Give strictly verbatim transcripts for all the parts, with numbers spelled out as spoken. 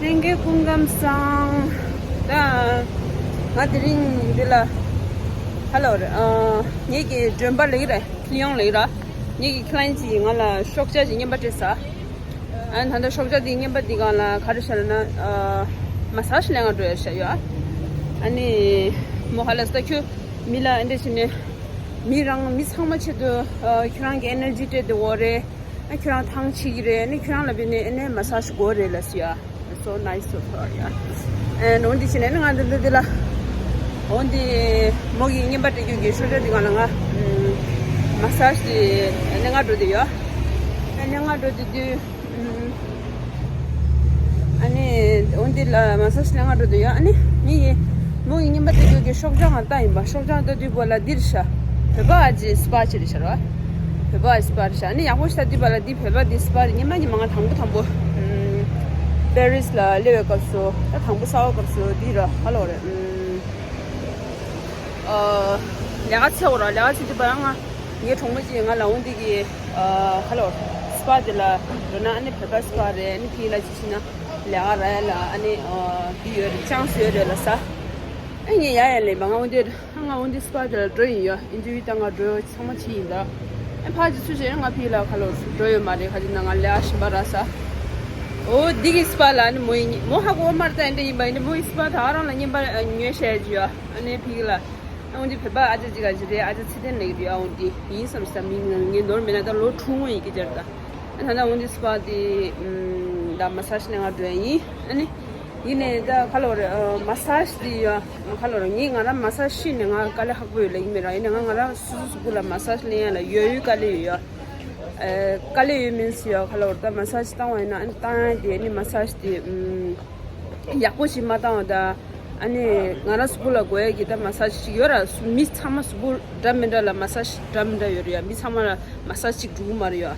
ལྷན་རྒྱས་སྐུ་ཁམས་བཟང་། ད་ང་དེ་རིང་འདི་ལ་ཧ་ལོ་རེད། ཨ། ངེད་ཀྱི་མགྲོན་པ་ལེགས་རེད། ཁི་ལི་ཡོང་ལེགས་ར། ངེད་ཀྱི་ཁི་ལི་ཡན་ཅིག་ང་ལ་ཤོག་བྱ་ཅིག་རྔན་པ་སྤྲད་ས། ཨ་ནི་ད་ལྟ་ཤོག་བྱ་དེ་རྔན་པ་དེ་སྒང་ལ་ག་རེ་བྱས་ལབ་ན། ཨ། མ་སཱ་ཇི་ལེན་ག་འགྲོ་ཡ་བྱས་ཡོད། ཨ་ནི་མོ་ཧ་ལས་ད་ཁྱོད་མི་ལ་ཨེ་འདྲ་བྱས་ནས་མི་རང་མི་ཚང་མ་ཆེད་དུ། ཨ། ཁྱོད་རང་གི་ཨེ་ནར་ཇི་སྤྲད་དེ་འོ་རེད། ཨ། ཁྱོད་རང་ཐང་ཆད་ཀྱི་རེད། ཨ་ནི་ཁྱོད་རང་ལ་བྱས་ནས་ཨ་ནི་མ་སཱ་ཇི་དགོས་རེད་ལབ་སོང་ཡ། So nice of her, yeah. And འོ་འདི་བྱས་ནས་ང་འདི་འདི་འདི་ལ། འོ་འདི་མོ་གི་རྔན་པ་སྤྲད་རྒྱུ་གི་ཤོག་བྱ་འདི་སྒང་ལ་ང་། ཨམ། མ་སཱ་ཇི་དེ་ནས་ང་འགྲོ་དེ་ཡོད། ཨ་ནི་ང་འགྲོ་དེ་དུས། ཨམ། ཨ་ནི་འོ་འདི་ལ་མ་སཱ་ཇི་ནས་ང་འགྲོ་དེ་ཡོད། ཨ་ནི་ངེད་ཀྱི་མོ་གི་རྔན་པ་སྤྲད་རྒྱུ་གི་ཤོག་བྱ་ང་ལྟ་ཡིན་པ། ཤོག་བྱ་ལྟ་དུས་པོ་ལ་འདིར་ཤ། བོད་པ་ཨ་ཅེ་སི་པ་ཅིག་རེད་ཤག་ར། བོད་པ་ཨ་ཅེ་སི་པ་རེད་ཤག་ཨ་ནི་ཡག་པོ་ཞིག་ལྟ་དུས་པ་ལ་འདི་བོད་པ་འདི་སི་པ་རེད། སྔོན་མ་ཉི་མ་ང་དང་པོ་དང་པོ། ཨམ། པེ་རིས་ལ་སླེབས་པའི་སྐབས་སུ། ད་དང་པོ་གསར་པ་སྐབས་སུ་འདི་ར་ཧ་ལོ་རེད། ཨམ། ཨ། ལས་ཀ་བྱེད་འོ་ར། ལས་ཀ་བྱེད་དུས་པ་ལ་ང་ངའི་གྲོགས་མོ་ཅིག་ང་ལ་འོ་འདི་གི། ཨ། ཧ་ལོ། སི་པ་དེ་ལ་འགྲོ་ན་ཨ་ནི་བོད་པ་སི་པ་རེད། ཨ་ནི་ཕི་ལ་ཅིག་ཕྱིན་ན་ལས་ཀ་རག་ཡ་ལ་ཨ་ནི། ཨ། འདི་ཡོད་རེད། ཅང་སི་ཡོད་རེད་ལབ་ས། ཨ་ངས་ཡ་ཡ་ལས་པ་ང་འོ་འདི། ང་འོ་འདི་སི་པ་དེ་ལ་འགྲོ་ཡིན་ཡ། ཨིན་ཊར་བིའུ་བཏང་ག་འགྲོ་ཡ་ཚང་མ་བྱས་ཡིན་ད། ཨ་ཕར་ཅིག་ཚུར་བྱས་ན་ང་ཕི་ལ་ཁ་ལོ་འགྲོ་ཡོད་མ་རེད། ཁ་ཅིག་ན་ང་ལས་ཨ་ཞིམ་པ་རག་ས། འོ་འདི་གི་སི་པ་ལ་ཨ་ནི་མོ་ཡིན། མོ་ཧ་གོ་མ་རེད། ད་ཨེ་འདྲ་ཡིན་པ་ཡིན་ན་མོ་ཡི་སི་པ་ད་རང་ལ་རྔན་པ་ཉོས་བྱས་ཀྱི་ཡ། ཨ་ནི་ཕི་ལ། ཨ་འོ་འདི་བོད་པ་ཨ་ཅག་ཅིག་ག་ཅིག་རེད། ཨ་ཅག་ཚེ་བརྟན་ལེགས་རེད། ཨ་འོ་འདི་ཡིན་བསམ་ས། མིང་ངས་ནོར་མེད་ན་ད་ལོ་དྲུག་སྔོན་ཡིན་གྱི་རེད་ད། ཨ་ད་ད་འོ་འདི་སི་པ་དེ་ཨམ་ད་མ་སཱ་ཇི་ནས་ང་འགྲོ་ཡ་ཡིན། ཨ་ནི། ཡིན་ནའི་ད་ཁ་ལོ་རེད། ཨ། མ་སཱ་ཇི་དེ་ཡ། ཁ་ལོ་རེད། ངས་ང་རང་མ་སཱ་ཇི་ཤེས་ནས་ང་དཀའ་ལས་ཁག་པོ་ཡོད་ལབ་ཀྱི་མེད་ར། ཡིན་ནའི་ང་ང་རང་སོ་སོ་གཟུགས་པོ་ལ་མ་སཱ་ཇི་ལེན་ཡ་ལ་ཡོད་ཡོད་དཀའ་ལས་ཡོད་ཡ། ཨ། དཀའ་ལས་ཡོད་མིན་སི་ཡ། ཁ་ལོ་རེད། ད་མ་སཱ་ཇི་བཏང་བ་ཡིན་ན་ཨ་ནི་བཏང་ཡ་དེ་ཨ་ནི་མ་སཱ་ཇི་དེ། ཨམ། ཡག་པོ་ཞིག་མ་བཏང་བ་ད། ཨ་ནི་ང་རང་གཟུགས་པོ་ལ་དགོས་ཡ་གི་ད་མ་སཱ་ཇི་ཞིག་ཡོད་ར། མི་ཚང་མ་གཟུགས་པོ་འདྲ་མི་འདྲ་ལ་མ་སཱ་ཇི་འདྲ་མི་འདྲ་ཡོད་རེད་ཡ། མི་ཚང་མ་ལ་མ་སཱ་ཇི་གཅིག་འགྲིག་གི་མ་རེད་ཡ།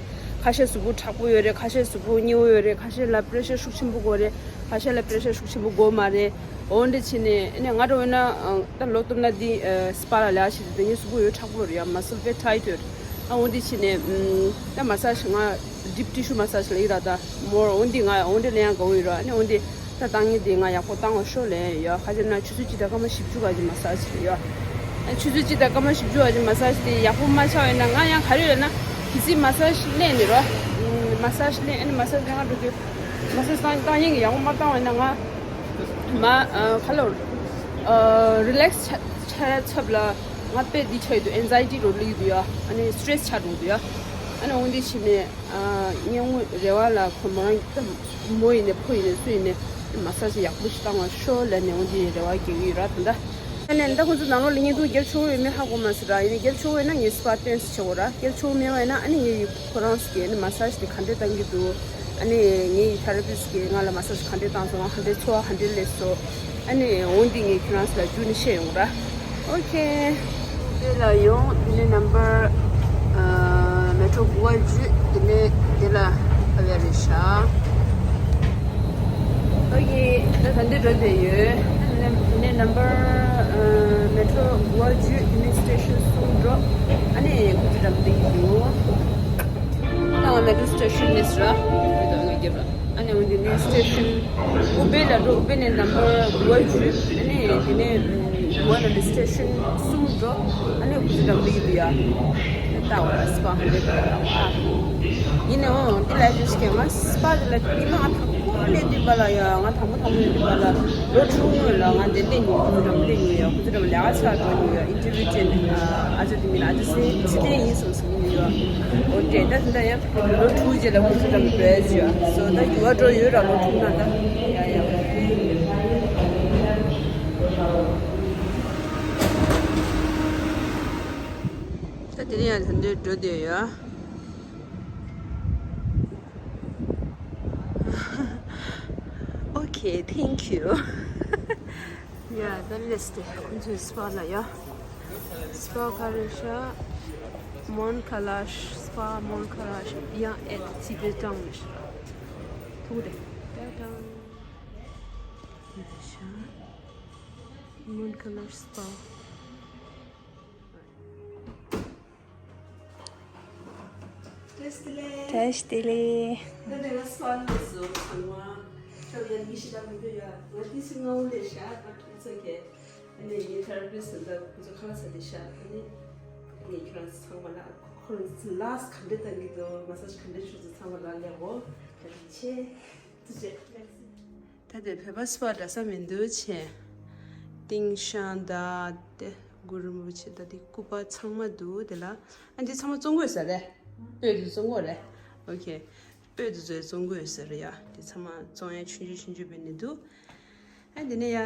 ཁ་ཤས་གཟུགས་པོ་མཁྲེགས་པོ་ཡོད་རེད། ཁ་ཤས་གཟུགས་པོ་སྙི་བོ་ཡོད་རེད། ཁ་ཤས་ལ་པེ་རེ་ཤར་ཤུགས་ཆེན་པོ་དགོས་རེད། ཁ་ཤས་ལ་པེ་རེ་ཤར་ཤུགས་ཆེན་པོ་དགོས་མ་རེད། འོ་འདྲ་བྱས་ནས་ཨ་ནི་ང་འདྲ་བོ་ན་ཨ་ད་ལོ་སྟོད་ན་འདི་ཨ་སི་པ་ལ་ལས་བྱེད་དུས་ངའི་གཟུགས་པོ་ཡོད་མཁྲེགས་པོ་རེད་ཡ། མ་སལ་དཔེ་ཊའིཊ་ཡོད་རེད། ཨ་འོ་འདི་བྱས་ནས་ཨམ་ད་མ་སཱ་ཇི་ང་ཌིབ་ཊི་ཤུ་མ་སཱ་ཇི་ལབ་ཀྱི་ར། ད་མོར་འོ་འདི་ང་འོ་འདི་ལེན་ཡ་དགའ་བོ་ཡོད་ར། ཨ་ནི་འོ་འདི་ད་བཏང་མཁན་དེ་ང་ཡག་པོ་བཏང་བ་ཤོག་ལབ་ཡ། ག་རེ་ཟེར་ན་ཆུ་ཚོད་གཅིག་དང་སྐར་མ་བཞི་བཅུ་ག་ཅིག་མ་སཱ་ཇི་རེད་ཡ། ཨ་ཆུ་ཚོད་གཅིག་དང་སྐར་མ་བཞི་བཅུ་ག་ཅིག་མ་སཱ་ཇི་དེ་ཡག་པོ་མ་ཆགས་པ་ཡིན་ན། ང་ཡང་ག་རེ་ཡོད་ན་གལ་སྲིད་མ་སཱ་ཇི་ལེན་ནས་ར། ཨམ་མ་སཱ་ཇི་ལེན། ཨ་ནི་མ་སཱ་ཇི་ལེན་ག་འགྲོ་དུས། མ་སཱ་ཇི་བཏང་བཏང་མཁན་གྱིས་ཡག་པོ་མ་བཏང་བ་ཡིན་ན་ང་མ་ཨ་ཁ་ལོ་ཨ་རི་ལེག་སི་ཆགས་ཆགས་ཚབ་ལ་ང་དཔེ་འདི་ཆགས་ཡོད་དུས། ཨེང་ཛའི་ཊི་འགྲོ་སླེབས་ཀྱི་འདུག་ཡ། ཨ་ནི་སི་ཊེ་རེ་སི་ཆགས་འགྲོ་གི་འདུག་ཡ། ཨ་ནི་འོ་འདི་བྱས་ནས་ཨ་སྙན་ངོ་རེ་བ་ལ་ཁོ་མོ་རང་ད་མོ་ཡིན་ནའི་ཕོ་ཡིན་ནའི་སུ་ཡིན་ནའི་མ་སཱ་ཇི་ཡག་པོ་ཞིག་བཏང་བ་ཤོག་ལབ་ནས་འོ་འདི་རེ་བ་རྒྱག་གི་ཡོད་ར། ད་ལྟ། ཨ་ནི་ད་ཁོང་ཚོ་ནང་ལོགས་ལ་བརྙན་ཐུང་རྒྱབ་ཆོག་ཡོད་མེད་ཧ་གོ་མ་སོང་ར། ཡིན་ནའི་རྒྱབ་ཆོག་ཡོད་ན་ངས་སི་པ་སྟོན་སུ་བྱེད་དགོས་ར། རྒྱབ་ཆོག་མེད་པ་ཡིན་ན་ཨ་ནི་ངས་ཡི་ཁོ་རང་ཚོ་གིས་ཨ་ནི་མ་སཱ་ཇི་དེ་ག་འདྲས་བཏང་གི་འདུག་ཨ་ནི་ངས་ཡི་ཐེ་ར་པི་སི་གིས་ང་ལ་མ་སཱ་ཇི་ག་འདྲས་བཏང་སོང་། ང་ག་འདྲས་ཚོར་བ་ག་འདྲས་སླེབས་སོང་། ཨ་ནི་འོ་འདི་ངས་ཁྱེད་རང་ཚོ་ལ་བརྒྱུད་ནས་བཤད་ཡོང་ར། ཨོ་ཁེ། དེ་ལ་ཡོང་། དེ་ནས་ནམ་བར་ཨ་མེ་ཊོ་དགུ་པ་བརྒྱུད་དེ་ནས་དེ་ལ་ཕེབས་ཡ་རེད་ཤག་ཨོ་ཁེ། ད་ད་འདི་འགྲོ་བསྡད་ཡོད། དེ་ནས་ནམ་བར་ཨ་མེ་ཊོ་དགུ་པ་བརྒྱུད་དེ་ནས་སི་ཊེ་ཤན་གསུམ་འགྲོ། ཨ་ནི་ཁོ་ཚོ་འགྲམ་དེ་ཡིན་འདུག་ད་ང་མེ་ཊོ་སི་ཊེ་ཤན་ནས་ར། ཨ་ནི་འོ་འདི་ནས་སི་ཊེ་ཤན་ཨུ་བེ་ལ་འགྲོ། ཨུ་བེ་ནས་ནམ་བར་དགུ་པ་བརྒྱུད། ཨ་ནི་དེ་ནས་དགུ་པ་ལ་ནི་སི་ཊེ་ཤན་གསུམ་འགྲོ། ཨ་ནི་ཁོ་ཚོ་འགྲམ་དེ་ཡིན་འདུག་ཡ། ད་འོ་སི་པ་ཧན་ཌེ་ཌ་ལ་ཨ། ཡིན་ནའང་དེ་ལ་ཅིག་ང་སི་པ་དེ་ལ་ཉི་མ་ང་དང་པོ་སླེབས་དུས་པ་ལ་ཡ། ང་དང་པོ་དང་པོ་སླེབས་དུས་པ་ལ་ལོ་དྲུག་སྔོན་ལ་ང་དེ་སླེབས་མྱོང་། ཁོ་ཚོ་འགྲམ་སླེབས་མྱོང་ཡ། ཁོ་ཚོ་འགྲམ་ལས་ཀ་བྱ་འགྲོ་མྱོང་ཡ། ཨིན་ཊར་བིའུ་བྱས་ནས་ཨ་ཅག་དེ་མིན་ཨ་ཅག་སི་ཚེ་བརྟན་ཡིན་བསམ་སོང་ཡོད་ཡ། འོ་དེ་ད་དེ་འདྲ་ཡ། ལོ་དྲུག་རྗེས་ལ་ཁོ་ཚོ་འགྲམ་འགྲོ་ཡ་བྱོས་ཡ། སོ་ད་འགྱུར་བ་འགྲོ་ཡོད་ར། ལོ་དྲུག་ནང་ད་ཡ་ཡ། ད་དེ་རིང་ཡང་ད་འདིར་འགྲོ་བསྡད་ཡོད། Okay, thank you. Yeah, the list. ཁོང་ཚོའི་སི་པ་ལ་ཡ། སི་པ་ག་རེ་ཤག་མོན་ཁ་ལཱཤ། སི་པ་མོན་ཁ་ལཱཤ། ཡང་ཨེ་ཐི་བེ་ཊན་ལི་ཤ། ཐུག་རེ། ཏ་ཏང་། མོན་ཁ་ལཱཤ་སི་པ། བཀྲ་ཤིས་བདེ་ལེགས། བཀྲ་ཤིས་བདེ་ལེགས། ད་ནས་ང་སི་པ་ནས་བཟོས་སོང་བ། ཁྱོད་ཡང་ ཡིན་ཞིག་ལ་མི་འདོད་ཡ། ང་ཏི་སི་ངའུ་ལས་ཤ་but it's okay. ཨ་ནི་ངའི་ཐེ་ར་པི་སི་འདི་ཁོ་ཚོ་ཁ་ལག་ཟ་དེ་ཤ། ཨ་ནི་ངས་ཁྱོད་རང་ཚོ་ཚང་མ་ལ་ཁོ་རང་ཚོ་ལ་སི་ག་འདྲ་བཏང་གི་འདུག་མ་སཱ་ཇི་ག་འདྲ་བྱུང་འདུག་ཚང་མ་ལ་ལེགས་འོ། བཀའ་དྲིན་ཆེ། ཐུགས་རྗེ་ཆེ། ད་དེ་བོད་པ་སི་པ་འདྲ་ས་མི་འདུག་ཆེ། ཏིང་ཤང་ད་དེ་གུ་རུ་རིན་པོ་ཆེ་ད་དེ་སྐུ་པར་ཚང་མ་འདུག་དེ་ལ། ཨ་འདི་ཚང་མ་བཙོང་དགོས་ས་རེད། སྤོས་དེ་བཙོང་དགོས་རེད། ཨོ་ཁེ། སྤོས་དེ་ཚོ་བཙོང་དགོས་ས་རེད་ཡ། དེ་ཚང་མ་བཙོང་ཡ་ཆུང་ཆུང་ཆུང་ཆུང་བྱས་ནས་འདུག་ཨ་འདི་ནས་ཡ་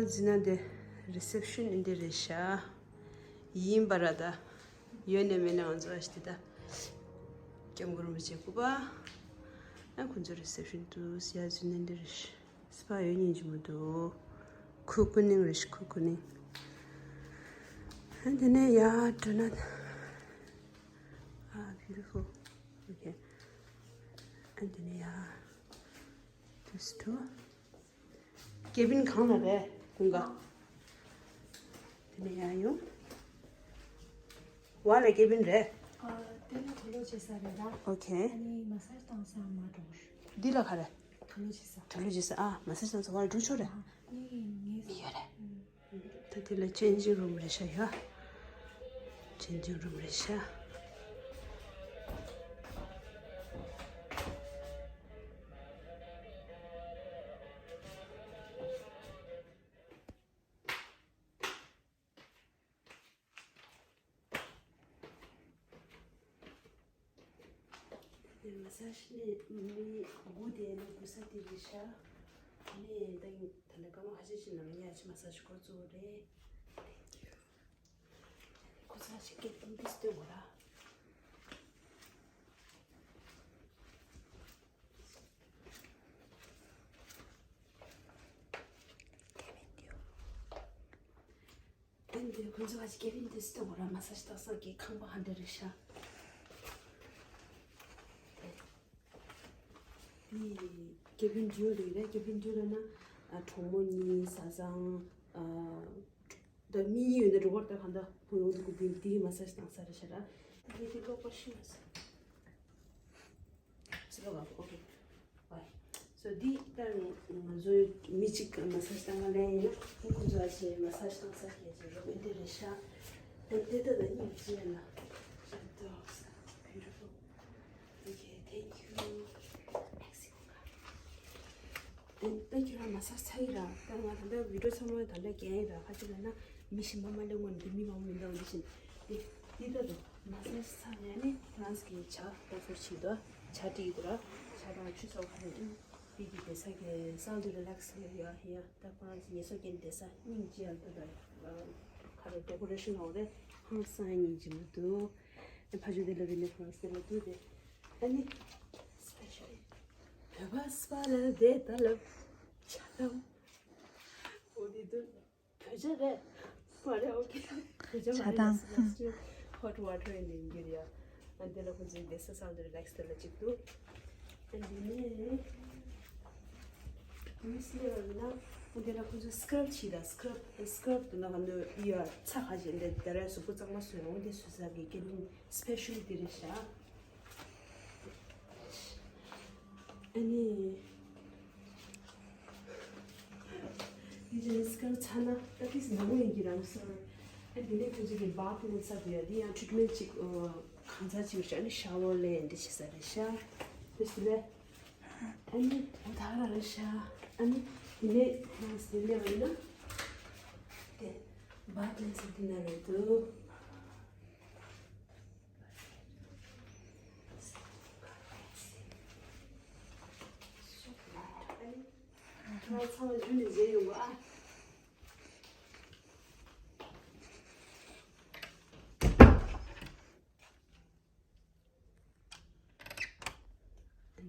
འཛིན་ན་དེ་རི་སེབ་ཤན་འདི་རེད་ཤག་ཡིན་པ་ར་ད། ཡོད་ནས་མེད་ནས་ང་ཚོ་ཨ་ཞི་དེ་ད། སྐྱབས་མགོན་རིན་པོ་ཆེ་སྐུ་པར། ཨ་ཁོ་ཚོ་རི་སེབ་ཤན་དུ་ཡ་འཛིན་ན་འདི་རེད་ཤག་སི་པ་ཡོད་ཉིན་གྱི་མི་འདུག་ཁུ་ཁུ་ནིང་རེད་ཤག་ཁུ་ཁུ་ནིང་། ཨ་འདི་ནས་ཡ་འགྲོ་ན། ཨ་beautiful. Okay. ཨ་འདི་ནས་ཡ། This two. ཀེ་བིན་གང་ལ་རེད་ཀུན་དགའ། དེ་ནས་ཡར་ཡོང་། བ་ལ་ཀེ་བིན་རེད། ཨ། དེ་ནི་དུག་ལོག་བྱེད་ས་རེད་ད། ཨོ་ཁེ། ཨ་ནི་མ་སཱ་ཇི་བཏང་ས་མ་འགྲོ། འདི་ལ་ག་རེད། དུག་ལོག་བྱེད་ས། དུག་ལོག་བྱེད་ས། ཨ་མ་སཱ་ཇི་བཏང་ས་བ་ལ་འགྲོ་ཆོག་རེད། ཨ་ནི་ངས། མི་ཡོད་རེད། ཨུམ། ད་དེ་ལ་ཅེན་ཇིང་རུམ་རེད་ཤག་ཡ། ཅེན་ཇིང་རུམ་རེད་ཤག་དེ་མ་སཱ་ཇི་ནས་མི་དགུ་དེ་ནས་དགུ་ས་དེ་རེད་ཤག་ཨ་ནི་ད་ད་ལྟ་སྐར་མ་ཁ་ཤས་ཤིག་ནང་ཉལ་ཆ་མ་སཱ་ཇི་འགོ་བཙུགས་རེད། ཁོ་ས་ཞིག་གི་ཏུམ་པིས་སྟོན་གོ་ར། ཨ་འདི་ཁོ་ཚོ་ཁ་ཅིག་ཀེ་བིན་དེ་སྟོན་གོ་ར། མ་སཱ་ཇི་བཏང་ས་གི་ཁང་པ་ཧ་འདྲ་རེད་ཤག་འདི་ཀེ་བིན་ཌིའུ་རེད་རེད། ཀེ་བིན་ཌིའུ་ལ་ན་ཨ་གྲོགས་མོ་གཉིས་བཟའ་ཚང་ཨ་ད་མི་གཉིས་ཡོད་ན་འགྲོ་བར་ད་གང་ད་ཁོང་ཡོང་དུས་ཀུ་བིན་དེ་མ་སཱ་ཇི་བཏང་ས་རེད་ཤག་ར། ད་དེ་དེ་ཀློག་པ་ཤེས་མ་སོང་། ཨོ་ཁེ། བྷའི། སོ་འདི་ལྟར་ང་ཚོའི་མི་གཅིག་མ་སཱ་ཇི་བཏང་ག་ལེན་ཡིན་ན་ཁོང་ཁོང་ཚོ་ཨ་ཅེ་མ་སཱ་ཇི་བཏང་ས་ཁྱེད་ཀྱི་རོགས་ཨེ་འདི་རེད་ཤག་ཨེ་འདི་ལྟ་ད་ཉིད་ཅེ་ལ། Dogs, beautiful. Okay, thank you. དེ་ད་ཁྱོད་རང་མ་སཱ་ཇི་ཚར་ཡིན་ར། ད་ང་ད་ལྟ་བི་ཌིའོ་ཚང་མ་ད་ལྟ་རྒྱག་ཡིན་ར། ཁ་ཅིག་ལ་ན་མི་གཞན་པ་མ་སླེབས་སྔོན་འདི་མི་མང་པོ་མི་འདུག་འདི་བཞིན་འདི་འདི་ལྟ་དུ་མ་སཱ་ཇི་ཚར་ནས་ནི་ཁོ་རང་ཚོ་གི་ཇ་ལྟ་ཚུལ་བྱེད་དོ། ཇ་སྟེར་གི་འདུག་ར། ཇ་དང་ཆུ་སོགས་ཁ་ནས་ཨིན། འདི་གི་བསྡད་ས་གི་སའུན་ཌི་རི་ལེག་སི་ཡོད་ཡ། ཡ་ད་ཁོ་རང་ཚོ་ངལ་གསོ་རྒྱག་བསྡད་ས་སྙིང་རྗེ་ཡང་འདུག་ད་ཁ་རེ་ཌེ་ཀོ་རེ་ཤན་འོག་རེ་ཧང་སང་སྙིང་རྗེ་མོ་འདུག་ཨེ་ཕ་ཇོ་དེ་ལ་བི་ནི་ཁོ་རང་ཚོ་དེ་ལ་འདུག་དེ་ཨ་ནི་སི་པེ་ཤལ་བོད་པ་སི་པ་ལ་དེ་ད་ལབ་ཇ་དང་འོ་དེ་འདུག་བོད་ཇ་རེད། མ་རེད། ཨོ་ཁེ། བོད་ཇ་མ་རེད། ཇ་དང་། Hot water ཡིན་ནི་འགྱུར་ཡ། ཨ་འདི་ལ་ཁོ་ཚོའི་བསྡད་ས་སའུན་ཌི་རི་ལེག་སི་དེ་ལ་གཅིག་འདུག་ཨ་འདི་ནས་མི་སི་ལེ་བ་ཡིན་ན་ཨ་འདི་ལ་ཁོ་ཚོའི་སི་ཀྲབ་བྱེད་ད། སི་ཀྲབ་སི་ཀྲབ་དུ་ན་ག་འདུག་ཡ། ཚྭ་ཁ་ཅིག་འདི་ད་རེས་གཟུགས་པོ་གཙང་མ་བཟོས་ཡོང་འདི་བཟོས་ས་གི་ཀེ་བིན་སི་པེ་ཤལ་འདི་རེད་ཤག་ཨ་ནི། འདི་ཇེ་སི་ཀ་ཚ་ན་ད་ཏིས་ནག་པོ་ཡིན་གྱི་རང་སོང་། ཨ་འདི་ནས་ཁོ་ཚོ་གི་བཱ་ཐི་ལེན་ས་དེ་ཡ་འདི་ཡང་ཊི་རི་ཊི་མེན་ཊི་ཅིག་གང་ཚ་ཅིག་རེད་ཤག་ཨ་ནི་ཤ་ཝར་ལེན་འདི་བྱེད་ས་རེད་ཤག་དེ་སུ་ལས། ཨ་ནི་འོ་ད་ག་རང་རེད་ཤག་ཨ་ནི་འདི་ནས་ཁོ་རང་ཚོ་འདི་ནས་བ་ཡིན་ན་དེ་བཱ་ཐི་ལེན་ས་འདི་ན་རེད་འདུག་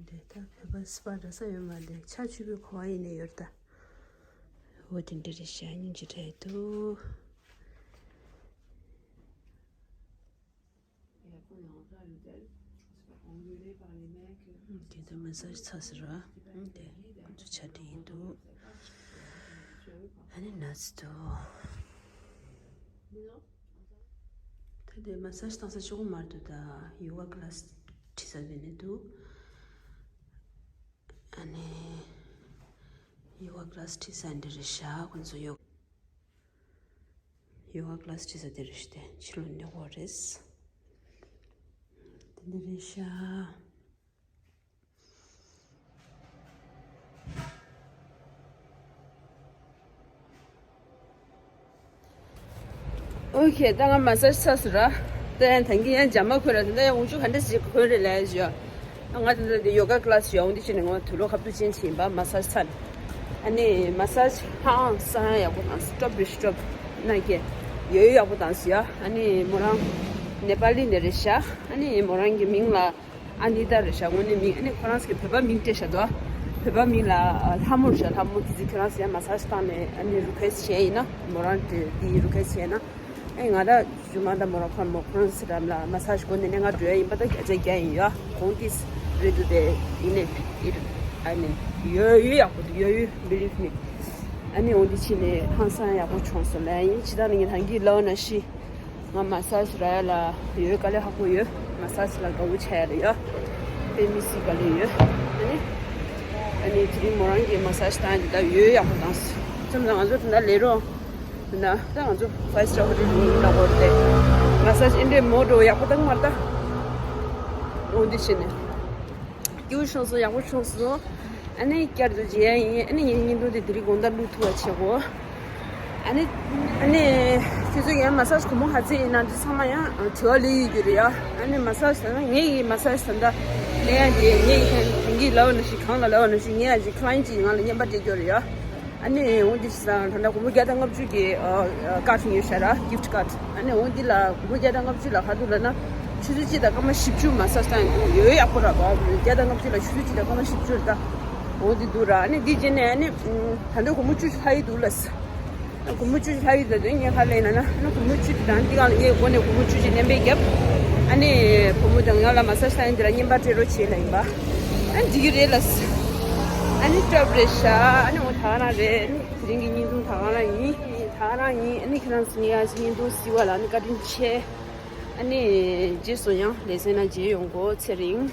འདི་ད་བོད་པ་སི་པ་འདྲ་ས་ཡོད་མ་རེད། ཆ་ཆུ་བོའི་ཁོ་བ་ཡིན་ནས་ཡོད་ད། འོ་དེ་འདྲ་རེད་ཤག་སྙིང་རྗེ་རེད་འདུག་དེ་ད་མ་སཱ་ཇི་ཚར་ཟེར་བ། དེ་ཁོ་ཚོ་ཇ་སྟེར་གྱི་འདུག་ཨ་ནི་ནགས་ཚལ་འདུག་ད་དེ་མ་སཱ་ཇི་བཏང་ས་ཅོག་མར་འདུག་ད་ཡོ་ག་ཀི་ལ་སི་ཁྲིད་ས་བྱས་ནས་འདུག་ཨ་ནི། ཡོ་ག་ཀ་ལ་སི་ཁྲིད་ས་འདི་རེད་ཤག་ཁོང་ཚོ་ཡོ། ཡོ་ག་ཀ་ལ་སི་ཁྲིད་ས་འདི་རེད་ཤག་དེ་ཕྱི་ལོགས་ནས་འོ་རེད། དེ་འདི་རེད་ཤག་ཨོ་ཁེ། ད་ང་མ་སཱ་ཇི་ཚར་སོང་ར། ད་ཡང་ད་གིན་ཡང་འཇམ་མ་འཁོན་ར། ད་ཡང་འུ་ཆུ་ག་འདྲ་ཞིག་འཁོན་རེད་ལབ་ཞུ། ང་ད་ད་ཡོ་ག་ཀ་ལ་སི་ཞུ་འོང་དེ་ཕྱིན་ནས་ང་དུག་ལོག་ཁ་ཐུག་ཅན་ཞིག་ཡིན་པ་མ་སཱ་ཇི་ཚར། ཨ་ནི་མ་སཱ་ཇི་ཧང་སང་ཡག་པོ་དང་སི་ཊོབ་རེ་སི་ཊོབ་ན་ཀེ་ཡོད་ཡག་པོ་དང་སི་ཡ། ཨ་ནི་མོ་རང་ནེ་པ་ལི་ནས་རེད་ཤག་ཨ་ནི་མོ་རང་གི་མིང་ལ་ཨ་ནི་ད་རེད་ཤག་དངོས་གནས་མིང་ཨ་ནི་ཁོ་རང་ཚོ་གི་བོད་པ་མིང་སྤྲད་ཤག་དོ། བོད་པ་མིང་ལ་ལྷ་མོ་རེད་ཤག་ལྷ་མོ་དེ་ཚོ་ཁྱེད་རང་ཚོ་ཡང་མ་སཱ་ཇི་བཏང་ནས་ཨ་ནི་རི་ཁུ་ཨེ་སི་ཊི་བྱས་ཡིན་ན་མོ་རང་དེ་དེ་རི་ཁུ་ཨེ་སི་ཊི་བྱས་ན། ཨེ་ང་ད་ཇུ་མ་ད་མོ་ར་ཁོ་མོ་ཁོ་རང་ཚོ་རམ་ལ་མ་སཱ་ཇི་གོ་ནས་ནས་ང་འགྲོ་ཡ་ཡིན་པ་ད་བརྒྱ་ཆ་བརྒྱ་ཡིན་ཡ། གོང་ཏིས་རེད་འདུག་དེ་ཡིན་ནས་ཨི་རུ་ཨ་ནི་ཡོད་ཡོད་ཡག་པོ་འདུག་ཡོད་ཡོད་བི་ལིབ་མི། ཨ་ནི་འོང་དེ་ཕྱིན་ནས་ཧང་སང་ཡག་པོ་བྱུང་སོང་ལ་ཡིན་ཅི་ད་ནི་ངས་ད་གིན་ལབ་ན་ཤི། ང་མ་སཱ་ཇི་རག་ཡ་ལ་ཡོད་དཀའ་ལས་ཁག་པོ་ཡོད། མ་སཱ་ཇི་ལ་དགའ་བོ་ཆགས་ཡ་ལ་ཡོད། དཔེ་མི་སྲིད་དཀའ་ལས་ཡོད། ཨ་ནི་ཨ་ནི་དེ་རིང་མོ་རང་གིས་མ་སཱ་ཇི་བཏང་ཡ་འདི་ད་ཡོད་ཡག་པོ་བཏང་སོང་། ཙམ་ད་ང་ཚོ་དེ་འདྲ་ལས་རོགས། ན་ད་ང་ཚོ་ཕའིབ་སི་ཊར་ཧོ་ཊེལ་ཡིན་ལ་གོ་རེད། མ་སཱ་ཇི་ཨེ་འདྲའི་མོ་འགྲོ་ཡག་པོ་བཏང་མ་རེད་ད། འོ་འདི་བྱས་ནས་སྐྱིད་པོ་བྱུང་སོང་། ཡག་པོ་བྱུང་སོང་། ཨ་ནི་བསྐྱར་དུ་མཇལ་ཡ་ཡིན། ཨ་ནི་ངའི་བརྙན་ཐུང་དེ་དེ་རིང་དགོང་དག་བླུག་ཐུབ་པ་བྱེད་དགོས། ཨ་ནི་ཨ་ནི་ཁྱེད་ཚོ་ཡང་མ་སཱ་ཇི་གུང་མོ་ག་ཚད་ཡིན་ན་འདི་ཚང་མ་ཡང་དྲི་བ་སླེབས་ཡོད་རྒྱུ་རེད་ཡ། ཨ་ནི་མ་སཱ་ཇི་ཟེར་ན་ངས་ཀྱི་མ་སཱ་ཇི་ཟེར་ན་ལས་ཡ་དེ་ངས་ཀྱི་ལབ་པ་ནང་བཞིན་གང་ལ་ལབ་པ་ནང་བཞིན་ངས་ཡ་ཅིག་ཁ་ལ་ཡིན་ཅིག་ང་ལ་རྔན་པ་སྤྲད་རྒྱུ་རེད་ཡ། ཨ་ནི་འོ་འདི་ཟེར་ད་ལྟ་སྒོར་མོ་བརྒྱ་དང་ལྔ་བཅུ་གི་ཨ་ཨ་ཀར་ཌི་ཡོད་ཤག་ར། གིཕ་ཊི་ཀར་ཌི། ཨ་ནི་འོ་འདི་ལ་སྒོར་མོ་བརྒྱ་དང་ལྔ་བཅུ་ལ་ག་འདུག་ལབ་ན་ཆུ་ཚོད་གཅིག་དང་སྐར་མ་བཞི་བཅུ་མ་སཱ་ཇི་བཏང་ཡ་འདུག་ཡོད་ཡག་པོ་ར་བ། བརྒྱ་དང་ལྔ་བཅུ་ལ་ཆུ་ཚོད་གཅིག་དང་སྐར་མ་བཞི་བཅུ་རེད་ད། འོ་འདི་འདུག་ར། ཨ་ནི་འདི་རྗེས་ནས་ཨ་ནི་ད་ལྟ་སྒོར་མོ་བཅུ་ལྷག་ཡི་འདུག་ལབ། སྒོར་མོ་བཅུ་ལྷག་ཡི་ད་དུང་ངས་ཧ་ལས་ན་ན་ཨ་ནི་སྒོར་མོ་བཅུ་དང་འདི་གང་ལ་ངས་སྒོ་ནས་སྒོར་མོ་བཅུ་ཅིག་རྔན་པས་བརྒྱབ། ཨ་ནི་བུ་མོ་དང་ང་ལ་མ་སཱ་ཇི་བཏང་ཡ་འདི་ལ་རྔན་པ་སྤྲད་རོགས་བྱེད་ལབ་ཡིན་པ། ཨ་ནི་འགྲིག་གི་རེད་ལབ། ཨ་ནི་སྐྱོབ་རེད་ཤག་ཨ་ནི་འོ་ད་ག་རང་རེད། ཨ་ནི་དེ་རིང་གི་བརྙན་ཐུང་ད་ག་རང་ཡིན། ད་ག་རང་ཡིན། ཨ་ནི་ཁྱེད་རང་ཚོ་ངའི་ཨ་ཅེ་བརྙན་ཐུང་གཟིགས་པ་ལ་ཨ་ནི་བཀའ་དྲིན་ཆེ། ཨ་ནི་རྗེས་སུ་ཡང་ལེ་ཚན་ནང་མཇལ་ཡོང་གོ། ཚེ་རིང་།